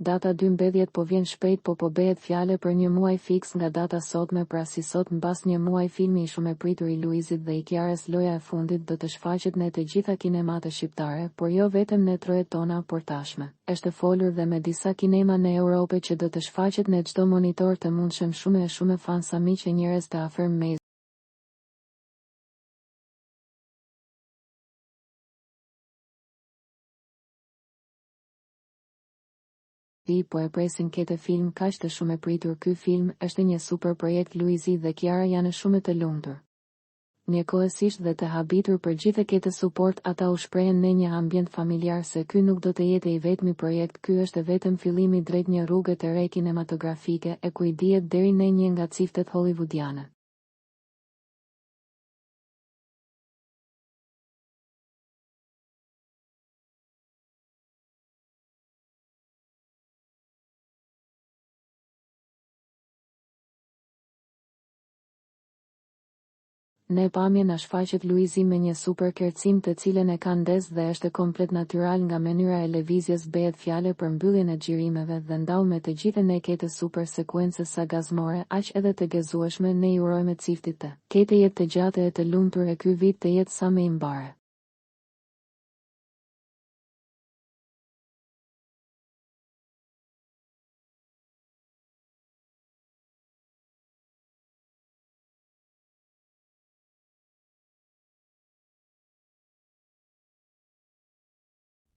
Data 12 po vjen shpejt po po behet fjale për një muaj fiks nga data sotme pra si sot mbas një muaj filmi i shumepritur i Luizit dhe i Kiarës Loja e fundit do të shfaqet ne të gjitha kinematë shqiptare por jo vetem ne trojet tona por tashme eshte folur dhe me disa kinema ne Europe që do të shfaqet ne çdo monitor të mundshem shume e shume fansa miq e njerez të aferm mezi po e presin kete film kaq të shumepritur ky film eshte një super projekt Luizi dhe Kiara jane shume të lumtur njëkohësisht dhe të habitur për gjithe kete suport ata u shprehen ne një ambient familjar se ky nuk do të jete i vetmi projekt ky eshte vetëm fillimi drejt një rruge të re kinematografike e ku i dihet deri ne një nga ciftet hollivudiane. Ne pamje na shfaqet Luizi me një super kercim të cilën e ka ndez dhe eshte komplet natyral nga menyra e levizjes behet fjale për mbylljen e xhirimeve dhe ndau me të gjithe ne kete super sekuence sa gazmore aq edhe të gezueshme ne i urojme ciftit të kete jetë të gjate e të lumtur e ky vit të jetë sa me i mbare.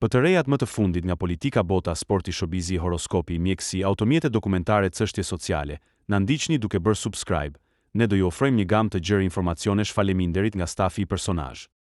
Për të rejat më të fundit nga politika bota sporti showbizi horoskopi mjekësi automjete dokumentare cështje sociale na ndiqni duke bërë subscribe ne do ju ofrojmë një gamë të gjerë informacionesh faleminderit nga stafi i Personazh.